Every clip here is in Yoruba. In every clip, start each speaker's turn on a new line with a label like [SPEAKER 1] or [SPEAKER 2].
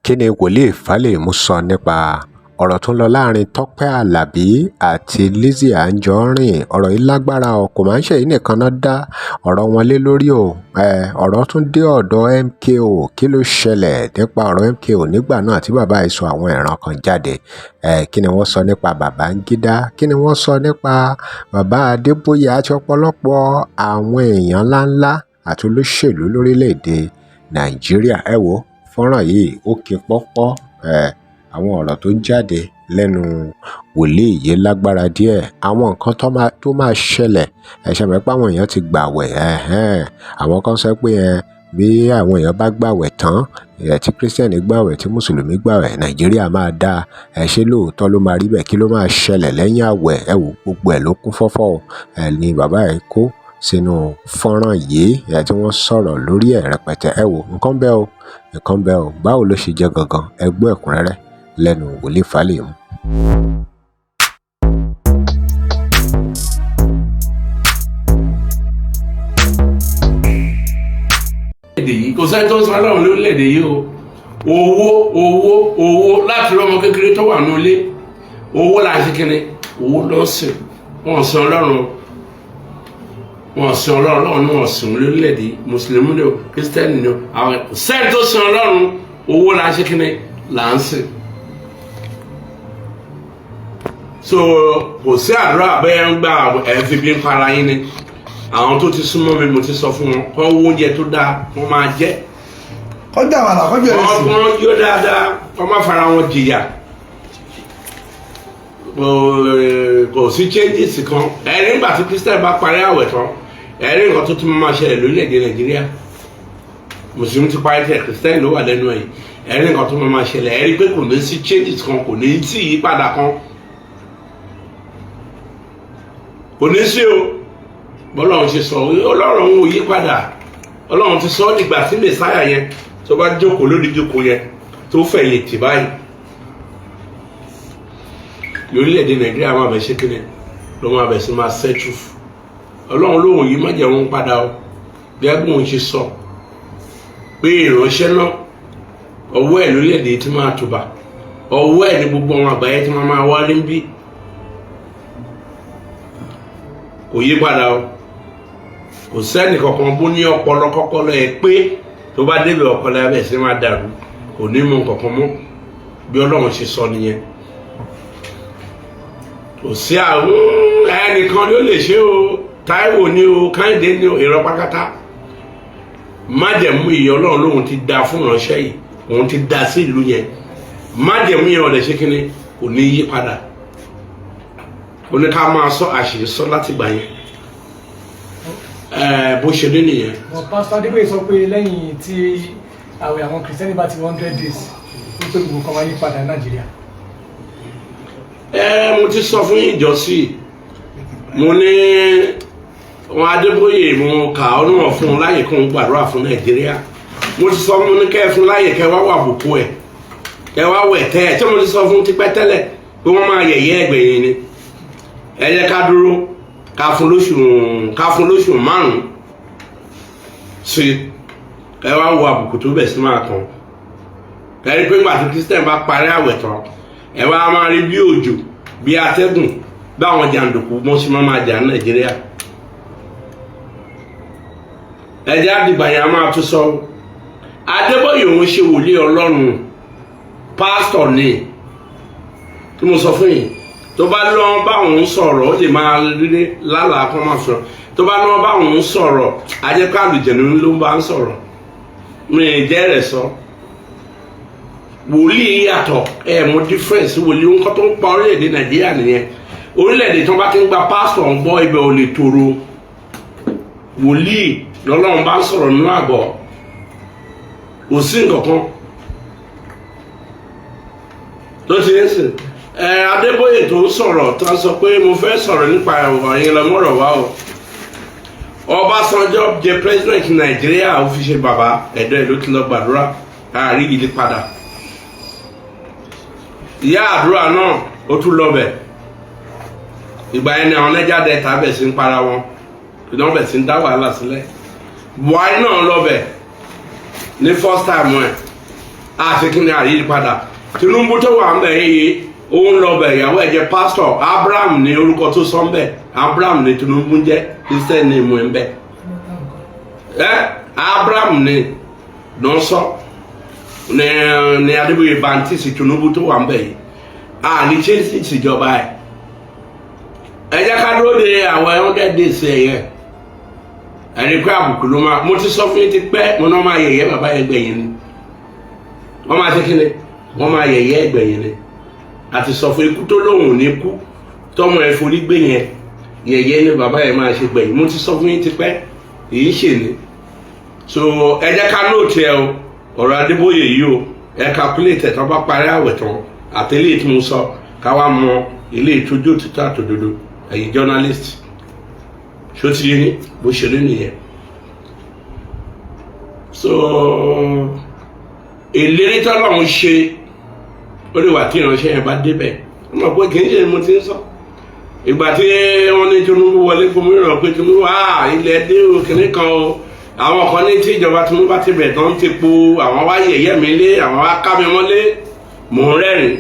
[SPEAKER 1] Kí ni wòlíì Fálèmú sọ nípa ọ̀rọ̀ tó ń lọ láàrin Tọ́pẹ́ Àlàbí àti Lizzy Anjorin? Ọ̀rọ̀ yìí lágbára o, kò máa ń ṣe èyí nìkan náà dá ọ̀rọ̀ wọn lé lórí o. Ọ̀rọ̀ tún dé ọ̀dọ̀ MKO. Kí ló ṣẹlẹ̀ nípa ọ̀rọ̀ MKO nígbà náà tí bàbá yìí sọ àwọn ìran kan jáde? Kí ni wọ́n sọ nípa Babangida? Kí ni wọ́n sọ nípa bàbá Adébóyè àti ọ̀pọ̀lọpọ̀ àwọn èèyàn ńláńlá àti olóṣèlú lórílẹ̀‐èdè Nàìjíríà? Ẹ wo fọ́nrán yìí, ó kí pọ́pọ́. Àwọn ọ̀rọ̀ tó jáde lẹ́nu wòlíì yìí lágbára díẹ̀. Àwọn nǹkan tó máa ṣẹlẹ̀, ẹ ṣe mọ̀ pé àwọn èèyàn ti gbàwẹ̀. Àwọn kan sọ pé bí àwọn èèyàn bá gbàwẹ̀ tán, tí Christian gbàwẹ̀, tí Mùsùlùmí gbàwẹ̀, Nàìjíríà máa dáa. Ẹ ṣé lóòótọ́ ló máa rí bẹ́ẹ̀? Kí ló máa ṣẹlẹ̀ lẹ́yìn àwẹ̀? Ẹ wò, gbogbo ẹ̀ ló kún fọ́fọ́. Ẹ ní bàbá ẹ̀ kó sínú fọ́nrán yìí ẹ tí wọ́n sọ̀rọ̀ lórí ẹ̀ rẹpẹtẹ. Ẹ wò, nǹkan bẹ́ẹ̀ o, nǹkan bẹ́ẹ̀ o. Báwo ló ṣe jẹ́ gangan? Ẹ gbọ́ ẹ̀kúnrẹ́rẹ́ lẹ́nu wòlíì Fálèmú.
[SPEAKER 2] Orílẹ̀-èdè yìí, kò sẹ́ni tó ń sọ Ọlọ́run lórílẹ̀-èdè yìí o. Owó, owó, owó. Láti rí ọmọ kékeré tó wà ní ilé, owó là ń ṣe kíni, owó ló ń sìn. Wọ́n sìn Ọlọ́run, wọ́n sìn Ọlọ́run. Ọlọ́run ni wọ́n sìn lórílẹ̀-èdè yìí. Mùsùlùmí ni o, Kírísítẹ́nì ni o, àwọn kò sẹ́ni tó sìn Ọlọ́run. Owó là ń ṣe kíni, là ń sìn. So kò sí àdúrà bẹ́ẹ̀ ń gbà ẹ̀ fi bí ń para yín ni. Àwọn tó ti súnmọ́ mi, mo ti sọ fún wọn kọ́ oúnjẹ tó dáa wọ́n máa jẹ.
[SPEAKER 3] Kọjá àmàlà, kọjá ìrẹsì.
[SPEAKER 2] Wọ́n yó dáadáa, wọ́n má fara wọn jìyà. Kò sí changes kan. Ẹ̀rí nígbà tí Christian bá parí àwẹ̀ tán, ẹ̀rí nǹkan tó tún máa ṣẹlẹ̀ lórílẹ̀‐èdè Nàìjíríà. Mùsùlùmí ti parí tẹ̀, Christian ló wà lẹ́nu ẹ̀. Ẹ̀rí nǹkan tó máa ṣẹlẹ̀, ẹ̀rí pé kò ní sí changes kan, kò ní sí ìyípadà kan, kò ní sí o. Bọ́lọ́run ṣe sọ, Ọlọ́run ò yí padà. Ọlọ́run ti sọ ọ́ dìgbà tí Mẹ̀sáyà yẹn tó bá jókòó lórí jókòó yẹn, tó fẹ̀yìn tì báyìí, lórílẹ̀‐èdè Nàìjíríà máa bẹ̀ ṣe kíni ló máa bẹ̀ sí máa ṣẹ́tù. Ọlọ́run lóhùn yìí má jẹ́ wọn padà o. Gẹ́gẹ́ bí òun ṣe sọ pé ìránṣẹ́ náà, ọwọ́ ẹ̀ lórílẹ̀‐èdè tí máa tùbà, ọwọ́ ẹ̀ ní gbogbo àwọn àgbáyé tí máa wá níbí, kò yí padà o. Kò sẹ́ni kankan bó ní ọpọlọ kọ́kọ́lọ́ ẹ pé tó bá débẹ̀, ọpọlọ ẹ bẹ̀ sí máa dàrú, kò ní mọ kankan mọ́. Bí Ọlọ́run ṣe sọ nìyẹn. Kò sí àwọn ẹnìkan ló lè ṣe o. Táíwò ni o, Kẹ́hìndé ni o, ìrọ̀ pákátá. Májẹ̀mú ìyẹn, Ọlọ́run lóhun ti da fún ìránṣẹ́ yìí, òun ti da sí ìlú yẹn. Májẹ̀mú yẹn ọ̀dẹ̀ ṣe kínní, kò ní yí padà. Ó ní ká máa sọ àṣìṣe sọ láti gbà yẹn bó ṣe rí nìyẹn.
[SPEAKER 4] But Pastor Adébóyè sọ pé lẹ́yìn tí àwẹ̀ àwọn Kìrìsìtẹ́nì bá ti 100 days, wípé gbogbo kan máa yí padà ní Nàìjíríà.
[SPEAKER 2] Ẹ mo ti sọ fún ìjọsí, mo ní wọn Adébóyè, mo kà ọ́ níwọ̀n fún un láyè kó ń gbàdúrà fún Nàìjíríà. Mo ti sọ, mo ní kẹ́ ẹ fún láyè, kẹ́ wá wà bùkún ẹ̀, kẹ́ wá wẹ̀ tẹ́ ẹ̀. Tí mo ti sọ fún tipẹ́ tẹ́lẹ̀ pé wọ́n máa yẹ̀yẹ́ ẹgbẹ̀yìn ni. Ẹ jẹ́ ká dúró, ká fún lóṣù 5 sí, ẹ wá wo àbùkù tó bẹ̀ sí máa kàn. Ẹ rí pé ńgbà tí Christian bá parí àwẹ̀ tán, ẹ wá máa rí bí òjò, bí atẹ́gùn, bí àwọn jàǹdùkú wọ́n sì máa jà ní Nàìjíríà. Ẹ jẹ́ àdìgbà yẹn, a máa tún sọ. Adébóyè òun ṣe wòlíì Ọlọ́run, pásítọ̀ ni. Tí mo sọ fún yìí, tó bá lọ bá òun sọ̀rọ̀, ó lè máa rí lálàá kan máa sọ̀rọ̀. Tó bá lọ bá òun sọ̀rọ̀, ajẹ́pẹ́ àlùjẹ̀nu ló ń bá ń sọ̀rọ̀. Mi ì jẹ́ rẹ̀ sọ. Wòlíì yàtọ̀. Ẹ mọ difference wòlíì. Nǹkan tó ń pa orílẹ̀-èdè Nàìjíríà nìyẹn. Orílẹ̀-èdè tó bá ti ń gba pásítọ̀ ń gbọ́, ibẹ̀ ò lè tòrò. Wòlíì lọ́lọ́run bá ń sọ̀rọ̀ nínú àgọ́, kò sí nǹkan kan tó ti ń sìn. Ẹ Adébóyè tó ń sọ̀rọ̀, tó ń sọ pé mo fẹ́ sọ̀rọ̀ nípa ọ̀rọ̀ yẹn lọ́mọ́rọ̀ wá o. Ọbásanjọ́ jẹ president Nàìjíríà, ó fi ṣe bàbá ẹ̀dọ́ ẹ̀ ló ti lọ gbàdúrà àárí ìdí padà. Ìyá àdúrà náà, ó tún lọ bẹ̀. Ìgbà yẹn ni àwọn Niger Delta bẹ̀ sí ń para wọn, ìdánwò bẹ̀ sí ń dá wàhálà sílẹ̀. Buhari náà lọ bẹ̀ ní first time ẹ̀. Àti kí ni àyípadà? Tinubu tó wà ń bẹ̀ yìí, ó ń lọ bẹ̀, ìyàwó ẹ̀ jẹ́ pásítọ̀. Abraham ní orúkọ tó sọ ń bẹ̀. Abraham ní Tinubu ń jẹ́, Christian ní ìmú ẹ̀ ń bẹ̀. Ẹ Abraham ní ló ń sọ ní Adébóyè Baptist. Tinubu tó wà ń bẹ̀ yìí, àní ṣe ìṣèjọba ẹ̀. Ẹ jẹ́ ká dúró de àwọn 100 days ẹ̀ yẹn. Ẹni pé àbùkù ló máa, mo ti sọ fún yín ti pẹ́, mo náà máa yẹ̀yẹ́ bàbá yẹn gbẹ̀yìn ni. Wọ́n máa ṣe kí ni? Wọ́n máa yẹ̀yẹ́ gbẹ̀yìn ni. Àti sọ fún ikú tó lóhùn ní kú, tọmọ ẹ forí gbé yẹn, yẹ̀yẹ́ ni bàbá yẹn máa ṣe gbẹ̀yìn. Mo ti sọ fún yín ti pẹ́, èyí ṣe ni. So ẹ jẹ́ ká note ẹ o, ọ̀rọ̀ Adébóyè yìí o, ẹ calculate ẹ̀. Tó bá parí àwẹ̀ tán, àtẹlẹ́ tí mo sọ, ká wá mọ ilé ìtọ́jú òtítọ́ àtòdodo. Ẹ̀yin journalist, ṣó ti yé yín? Bó ṣe rí nìyẹn. So ìlérí tọ́lọ́run ṣe, ó lè wà tí ìránṣẹ́ yẹn bá débẹ̀. Wọ́n mọ̀ pé kì í ṣe mo ti ń sọ. Ìgbà tí wọ́n ní Tinubu wọlé fún mi ràn pé Tinubu, ilẹ̀ dé o, kìnní kan o. Àwọn kan ní tí ìjọba Tinubu bá ti bẹ̀ tán, ti po àwọn wá yẹ̀yẹ́ mi lé, àwọn wá ká mi mọ́lé. Mò ń rẹ́rìn.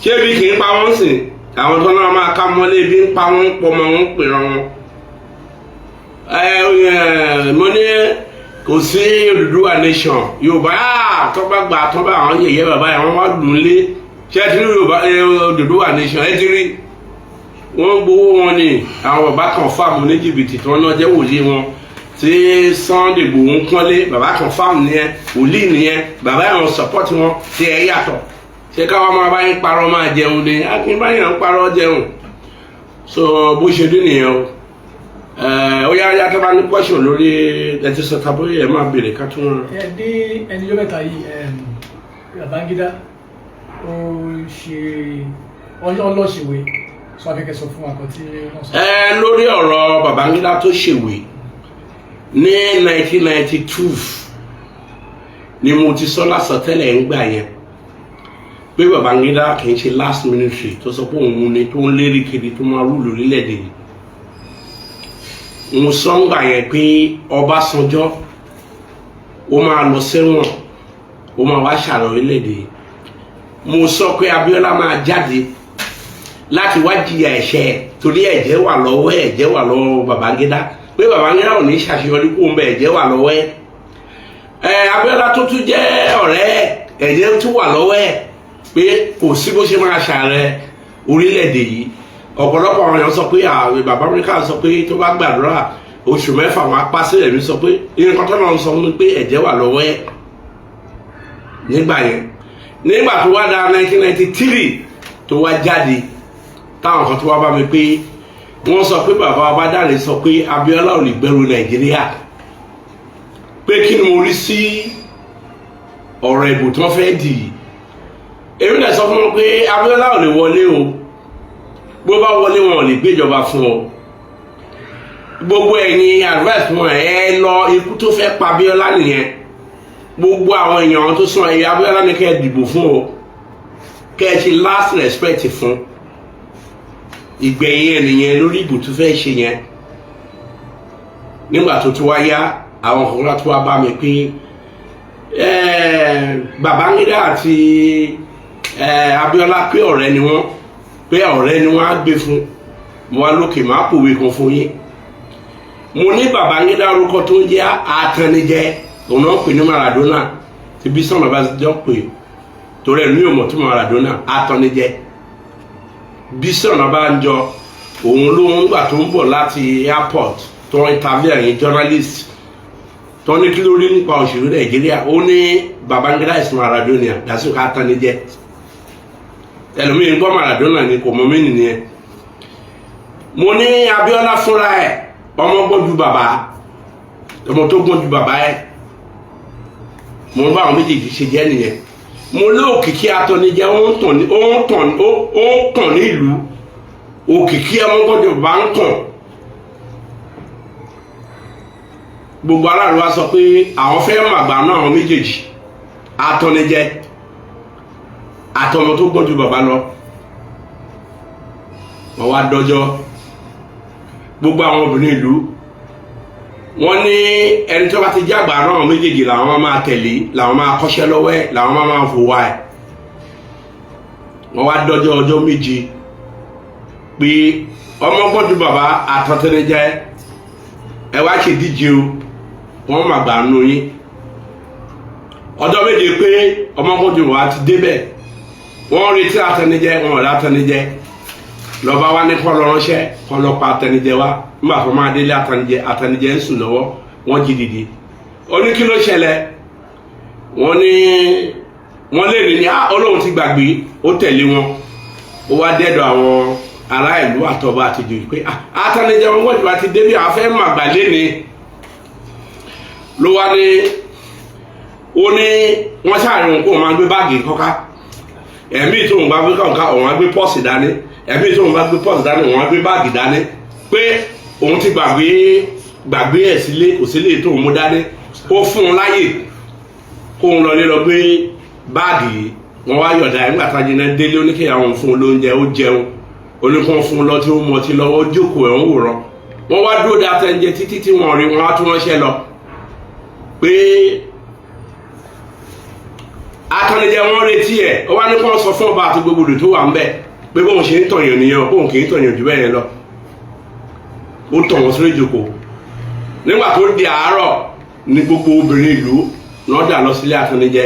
[SPEAKER 2] Ṣé bí kì í pa wọ́n sìn? Àwọn tó náà máa ká mọ́lé, bí ń pa wọ́n, pọ̀ mọ́ wọn, pèrán wọn. Ẹ mo ní kò sí Odùduwà nation. Yorùbá tó bá gbà tó bá àwọn yẹ̀yẹ́ bàbá yẹn, wọ́n wá lù ú lé. Ṣé ẹ ti rí Yorùbá Odùduwà nation? Ẹ ti rí wọ́n gbowó wọn ni. Àwọn bàbá kan fáàmù ní jìbìtì tí wọ́n náà jẹ́ wòlíì wọn tí Sunday Igboho ń pọ́nlé. Bàbá kan fáàmù nìyẹn, wòlíì nìyẹn. Bàbá yẹn support wọn tí ẹ yàtọ̀. Ṣé káwọn máa bá yín parọ́ máa jẹun ni? Akínbáyàn ń parọ́ jẹun. So bó ṣe dín nìyẹn o. Ó yá yá, tó bá ní question lórí ẹ ti sọ tàbí ẹ máa béèrè ká tún wọn.
[SPEAKER 4] Ẹ ní ẹni yóò mẹ́ta yìí, Babangida ó ṣe ọlọ́ṣèwé sọ, afẹ́kẹ́ sọ fún wa kan tí wọ́n sọ.
[SPEAKER 2] Ẹ lórí ọ̀rọ̀ Babangida tó ṣèwé ní 1992 ni mo ti sọ lásọtẹ́lẹ̀ ń gbà yẹn pé Babangida kì í ṣe last military tó sọ pé òun ni tó ń lérí kiri tó máa rule orílẹ̀-èdè yìí. Mo sọ ń gbà yẹn pé Ọbásanjọ́ ó máa lọ sẹ́wọ̀n, ó máa wá ṣàrọ̀ orílẹ̀-èdè yìí. Mo sọ pé Abíọ́lá máa jáde láti wá jìyà ẹ̀ṣẹ̀, torí ẹ̀jẹ̀ wà lọ́wọ́ ẹ̀, ẹ̀jẹ̀ wà lọ́wọ́ Babangida, pé Babangida ò ní ṣàṣeyọrí kó ń bẹ, ẹ̀jẹ̀ wà lọ́wọ́ ẹ̀. Ẹ̀ Abíọ́lá tó tún jẹ́ ọ̀rẹ́ ẹ̀, ẹ̀jẹ̀ tún wà lọ́wọ́ ẹ̀, pé kò sí bó ṣe máa ṣààrẹ orílẹ̀-èdè yìí. Ọ̀pọ̀lọpọ̀ àwọn èèyàn sọ pé àwọn bàbá Amẹ́ríkà sọ pé tó bá gbàdúrà oṣù 6 wọn apá sílẹ̀. Mi sọ pé nǹkan tó náà sọ fún mi pé ẹ̀jẹ̀ wà lọ́wọ́ ẹ̀ nígbà yẹn. Nígbà tó wá da 1993 tó wá jáde, táwọn kan tó wá bá mi pé wọ́n sọ pé bàbá Abádáre sọ pé Abíọ́lá ò lè gbẹ́rù Nàìjíríà, pé kí ni mo rí sí ọ̀rọ̀ ìbò tí wọ́n fẹ́ dì í. Èmi náà sọ fún wọn pé Abíọ́lá ò lè wọlé o. Bó bá wọlé, wọn ò lè gbéjọba fún ọ. Gbogbo ẹ̀yin advice fún ẹ lọ, ikú tó fẹ́ pa Abíọ́lá nìyẹn. Gbogbo àwọn èèyàn tó sún ẹ̀yà Abíọ́lá ní kẹ́ ẹ dìbò fún o, kẹ́ ẹ ṣe last respect fún. Ìgbẹ̀yìn ẹ̀ nìyẹn lórí ìbò tó fẹ́ ṣe yẹn. Nígbà tó tún wá yá, àwọn kan tó wá bá mi pé Babangida àti Abíọ́lá, pé ọ̀rẹ́ ni wọ́n, pé ọ̀rẹ́ ni wọ́n á gbé fún. Mo wá lókè máa pòwe kan fún yín. Mo ní Babangida, orúkọ tó ń jẹ́ atẹnijẹ, òun náà pè ní Maradona, tí bí sọ̀nà bá jọ pé torí ẹ̀ ní òmò tí Maradona atẹnijẹ bí sọ̀nà bá ń jọ. Òun ló ń gbà tó ń bọ̀ láti airport, tó ń interview ẹ̀yin journalist, tó ní kí ló rí nípa òṣèlú Nàìjíríà. Ó ní Babangida is Maradona, dàsí ká atẹnijẹ. Ẹlòmíín gbọ́ Maradona ni kò mọ mí nìyẹn. Mo ní Abíọ́lá fúnra ẹ̀, ọmọ gbọ́n ju bàbá, ọmọ tó gbọ́n ju bàbá ẹ̀. Mo bá àwọn méjèèjì ṣe jẹ́ nìyẹn. Mo lé òkìkí atọ́nijẹ́, ó ń tàn, ó ń tàn, ó ń tàn ní ìlú. Òkìkí ọmọ gbọ́n ju bàbá ń tàn. Gbogbo aráàlú wa sọ pé àwọn fẹ́ màgbà náà, àwọn méjèèjì, atọ́nijẹ́ àtọmọ tó gbọ́n ju bàbá lọ. Wọ́n wá dọ́jọ́, gbogbo àwọn obìnrin ìlú Wọ́n ní ẹni tó bá ti jágbà náà méjèèjì làwọn máa tẹ̀lé, làwọn máa kọ́ṣẹ́ lọ́wọ́ ẹ̀, làwọn máa fòwà ẹ̀. Wọ́n wá dọ́jọ́ ọjọ́ 7 pé ọmọ gbọ́dọ̀ bàbá àtọ́tẹ́nẹ́jẹ́ ẹ wá ṣe díje o, wọ́n máa gbà nù yín. Ọjọ́ 7 pé ọmọ gbọ́dọ̀ bàbá ti débẹ̀, wọ́n retí àtẹnijẹ́, wọn ò rí àtẹnijẹ́. Lọ́ba wa ní kọ́ lọ ránṣẹ́ kọ́ lọ pa àtẹnijẹ́ wa. Nígbà tó máa délé àtẹnijẹ́, àtẹnijẹ́ ń sùn lọ́wọ́, wọ́n jí dìde. Ó ní kí ló ṣẹlẹ̀? Wọ́n ní wọ́n lè rí ní Ọlọ́run ti gbàgbé. Ó tẹ̀lé wọn, ó wá dẹ́dọ̀ àwọn ará ìlú àtọba àtijọ́ pé àtẹnijẹ́ wọn wọ́n ti wá ti débi, àwọn fẹ́ màgbà léni. Ló wá ní, ó ní wọ́n ṣàárín òun kó máa gbé báàgì kọ́ká, ẹ̀mí tóun bá gbé kọ́ká òun á gbé pọ́ọ̀sì dání, ẹ̀mí tóun bá gbé pọ́ọ̀sì dání òun á gbé báàgì dání, pé òun ti gbàgbé ẹ̀ sílé, kò sílé tóun mú dání. Ó fún un láyè kóun lọ lé lọ gbé báàgì yìí. Wọ́n wá yọ̀dá ẹ̀. Nígbà tá a jiná délé, oníkèyà òun fún un lóúnjẹ, ó jẹun, oníkan fún un lọ tí ó mu ọtí lọ́wọ́, ó jókòó ẹ̀ ń wòran. Wọ́n wá dúró de atẹnjẹ títí tí wọ́n rí wọn á tún ránṣẹ́ lọ pé atẹnjẹ wọn retí ẹ̀. Ó wá ní kó sọ fún ọba àti gbogbo olù tó wà ń bẹ̀ pé bóun ṣe ń tọ̀yàn nìyẹn, bóun kì í tọ̀yàn jù bẹ́ẹ̀ yẹn lọ. Ó tọ̀ wọ́n sórí ìjókòó. Nígbà tó di àárọ̀ ní gbogbo obìnrin ìlú lọ́dà lọ sílé atẹnjẹ.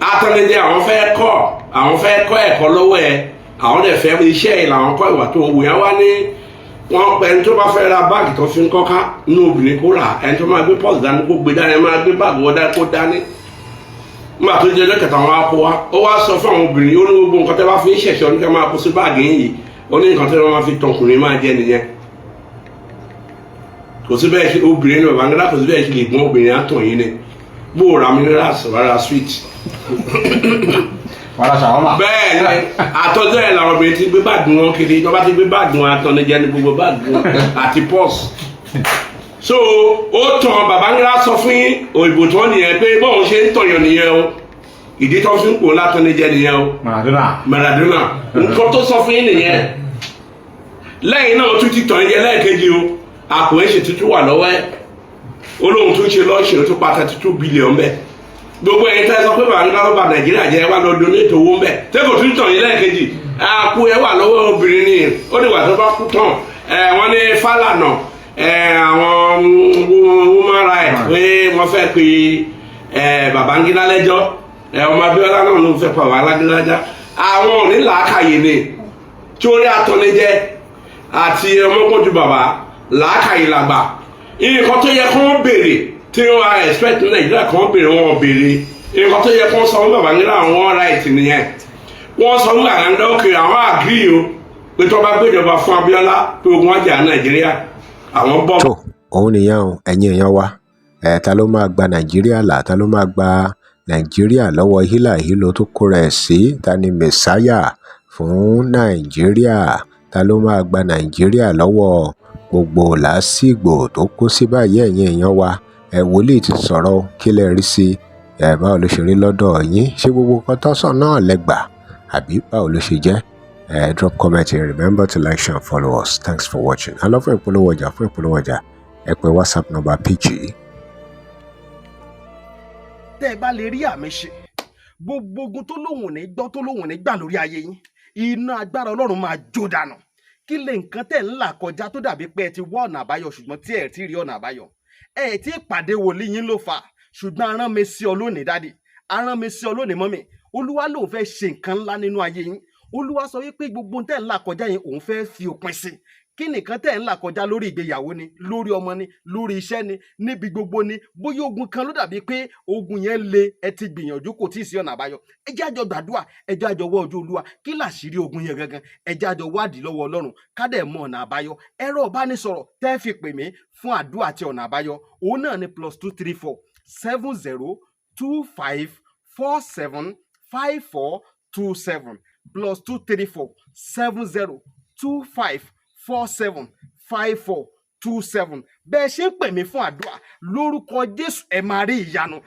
[SPEAKER 2] Atẹnjẹ àwọn fẹ́ kọ́ ẹ̀kọ́ lọ́wọ́ ẹ̀, àwọn dẹ̀ fẹ́ iṣẹ́ ẹ̀ làwọn kọ́ ìwà tó wù yẹn. Wá ní wọn ẹni tó bá fẹ́ ra báàgì tó fi ń kọ́ká nínú obìnrin kó rà, ẹni tó máa gbé pọ́ọ̀sì dání kó gbé dání, ẹni máa gbé báàgì wọ́n dání kó dání. Nígbà tó jẹ́ ọjọ́ kẹta, wọn á kó wa. Ó wá sọ fún àwọn obìnrin, ó ní gbogbo nǹkan tẹ́ bá fi ń ṣẹ̀ṣọ́ ní ká máa kó sí báàgì yìí. Ó ní nǹkan tẹ́ wọ́n máa fi tọkùnrin máa jẹ nìyẹn. Kò sí bẹ́ẹ̀ ṣe obìnrin ní Babangida, kò sí bẹ́ẹ̀ ṣe lè gbọ́n obìnrin àtọ̀ yín ni. Bó o ra minerals, wàrà sweet,
[SPEAKER 5] wàrà ṣàwọ́mà.
[SPEAKER 2] Bẹ́ẹ̀ ni, àtọ́jọ́ ẹ̀ làwọn obìnrin ti gbé báàgì wọn kiri. Tó bá ti gbé báàgì wọn, atọ́nijẹ́ ní gbogbo báàgì wọn àti pọ́ọ̀sì. So ó tàn Babangida sọ fún yín òyìnbó tó nìyẹn pé bóun ṣe ń tọ̀yàn nìyẹn o, ìdí tó fi ń pò látọ́nijẹ́ nìyẹn o.
[SPEAKER 5] Maradona.
[SPEAKER 2] Maradona, nǹkan tó sọ fún yín nìyẹn. Lẹ́yìn náà, ó tún ti tàn yín jẹ lẹ́ẹ̀kejì o. Àpò ẹ̀ ṣe tuntun wà lọ́wọ́ ẹ̀, olóhùn tún ṣe lọ́ọ̀ṣì, ó tún pa 32 billion bẹ́ẹ̀. Gbogbo ẹ̀yin tẹ́ sọ pé Babangida ló ba Nàìjíríà jẹ́, wà lọ donate owó ńbẹ̀ tẹ́, kò tún tàn yín lẹ́ẹ̀kejì. Àpò ẹ̀ wà lọ́wọ́ obìnrin ni. Ó ní wà tó bá kú tán ẹ̀, wọ́n ní Fálànà ẹ̀, àwọn human rights pé wọ́n fẹ́ pe ẹ̀ Babangida lẹ́jọ́ ẹ̀. Ọmọ Abíọ́lá náà ló fẹ́ pa Babangida lẹ́jọ́. Àwọn ò ní làákàyè ni torí atọ́nijẹ́ àti ọmọkùnrin bàbá làákàyè làgbà. Nǹkan tó yẹ kó ń béèrè tí wọ́n á expect ní Nàìjíríà kó ń béèrè, wọn ò béèrè. Nǹkan tó yẹ kó ń sọ fún Babangida, àwọn right nìyẹn. Wọ́n sọ fún Babangida òkè àwọn agree o, pé tó bá gbéjọba fún Abíọ́lá pé ogun ajá Nàìjíríà àwọn bọ́.
[SPEAKER 1] Tó òun nìyẹn o, ẹ̀yin èèyàn wa ẹ̀, ta ló máa gba Nàìjíríà là? Ta ló máa gba Nàìjíríà lọ́wọ́ hílàhílo tó kóra ẹ̀ sí? Ta ni mẹ̀sáyà fún Nàìjíríà? Ta ló máa gba Nàìjíríà lọ́wọ́ gbogbo làásìgbò tó kó sí báyìí? Ẹ̀yin èèyàn wa ẹ̀, wòlíì ti sọ̀rọ̀ o, kí lẹ rí sí ẹ̀? Báwo ló ṣe rí lọ́dọ̀ yín? Ṣé gbogbo nǹkan tó sọ náà lẹ gbà, àbí báwo ló ṣe jẹ́ ẹ? Drop comment and remember to like, share and follow us. Thanks for watching. A lọ fún ìpolówó ọjà. Fún ìpolówó ọjà, ẹ pè WhatsApp number pg.
[SPEAKER 6] Tẹ́ ẹ bá lè rí àmì ṣe, gbogbo ogun tó lóhùn ní gbọ́, tó lóhùn ní gbà lórí ayé yín, iná agbára Ọlọ́run máa jó dànù. Kí lè nǹkan tẹ̀ ń là kọjá tó dàbí pé ẹ ti wá ọ̀nà àbáyọ, ṣùgbọ́n tí ẹ ti rí ọ̀nà àbáyọ? Ẹ ti pàdé wòlíì yín ló fà. Ṣùgbọ́n arán mi sí ọ lónìí, daddy, arán mi sí ọ lónìí, mummy. Olúwa lòun fẹ́ ṣe nǹkan ńlá nínú ayé yín. Olúwa sọ wípé gbogbo tẹ̀ ń là kọjá yẹn, òun fẹ́ fi òpin sí. Kí nìkan tẹ̀ ń là kọjá? Lórí ìgbéyàwó ni, lórí ọmọ ni, lórí iṣẹ́ ni, níbi gbogbo ni. Bóyá ogun kan ló dàbí pé ogun yẹn le, ẹ ti gbìyànjú, kò tí ì sí ọ̀nà àbáyọ. Ẹ jẹ́ àjọ gbàdúrà, ẹ jẹ́ àjọ wọ́ ojú Olúwa. Kí làṣírí ogun yẹn gangan? Ẹ jẹ́ àjọ wádìí lọ́wọ́ Ọlọ́run, ká dẹ̀ mọ ọ̀nà àbáyọ. Ẹ̀rọ ìbánisọ̀rọ̀ tẹ́ fi pè mí fún àdúrà àti ọ̀nà àbáyọ, òun náà ni +234 70 25 47 54 27, +234 70 25 47 54 27. Bẹ́ẹ̀ ṣe ń pè mí fún àdúrà, lórúkọ Jésù, ẹ máa rí ìyanu.